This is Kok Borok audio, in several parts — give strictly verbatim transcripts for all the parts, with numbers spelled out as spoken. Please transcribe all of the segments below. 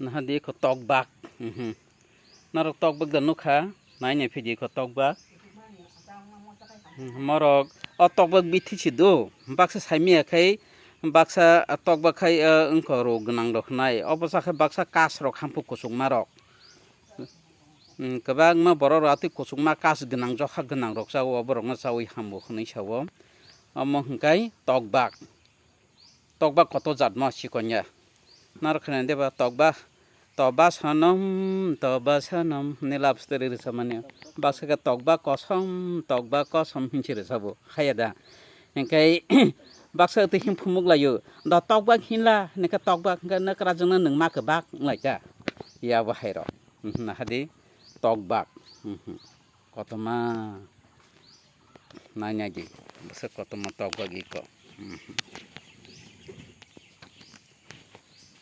Naha di ko tokbak. Mhm. Norok tokbak da nukha, nai nai phidi ko tokbak. Mhm, morok o tokbak bithi si do, baksa saimaya khai, baksa tokbak khai, eh, wngkha rw gwnang rok nai. Obo sa khai baksa kas rok hampuk kuchukma rok. Hmm, kwbangma borok rok atwi kuchukma kas gwnang, jokha gwnang rok chawi, oborokno chawi hambo hwnwi sao. Omo hwnkhe tokbak. Tokbak koto jatma chikon ya. Narwk khna deba tokbak, toba sonom, toba sonom hwnwi love story rwchapmani. Baksa khe tokbak kosom, tokbak kosom hinwi rwchabo. Khaya da. Hwnkhe baksa twi him phumuk laio. Da tokbak hinla, hwnkhe tokbak hwnkhe nokra jongno nwng ma kwbak wnglaika. Yabo hai rok. Mhm, nahadi tokbak. Mhm. Kotorma. Nai nai di. Bwswk kotorma tokbak iko. Mhm.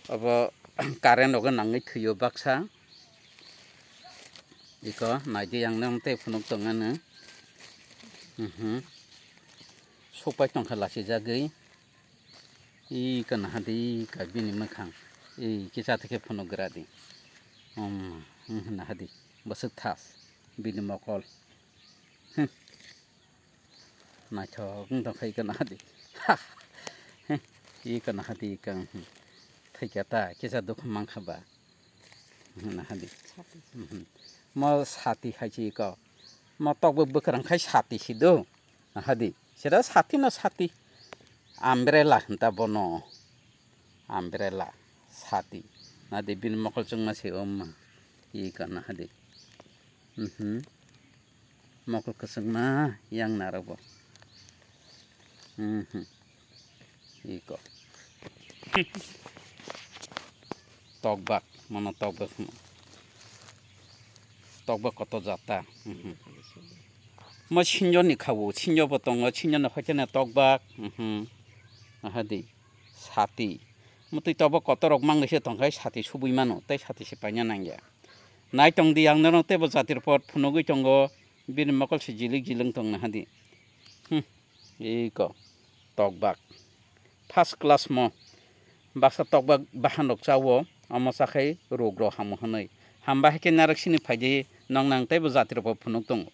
Obo current rogo nangwi thwio baksa. Iko nai di ang nang tei phunuk tongano. Mhm. Sokpai tongkha lachijagwi. Ih, kana hadi ka bini mwkhang. Ih, kisa theke phunuk gra di. Um, hmm, hana hadi. Bwswk thas. Bini mokol. Hmm. Naithok wng tong khai kana hadi. Ha. Hmm. Ih, kana hadi ka. Hmm. Thaika ta kisa dukha mankha ba. Nahadi. Sati. Mhm. Mo sati hai se ko. Mo tokbak bwkrang khai sati si do. Nahadi. Sira sati no sati. Umbrella hinta bono. Umbrella. Sati. Nahadi bini mokol chwngma se om. Iko nahadi. Mhm. Mokol kwchwngma yang narwkbo. Mhm. Iko. Tokbak, mono tokbak hwno. Tokbak koto jata. Mhm. Mo sinjoni khawo, sinjobo tongo, sinjoni hoitene tokbak. Mhm. Ahadi, sati. Motwi tokbak kotorok manglai se tongkhai sati subui mano, tei sati se paina nangya. Naitong di ang nono teibo jati report phunugwi tongo, bini mokol se jilik jilwng tong nahadi. Hmm, iko tokbak. First class mo. Baksa tokbak bahan rok chawo, omo chakhai rog rok hamo hwnwi. Hamba hai khe narwk sini phaidi nong nang teibo jati rok bo phunuk tongo.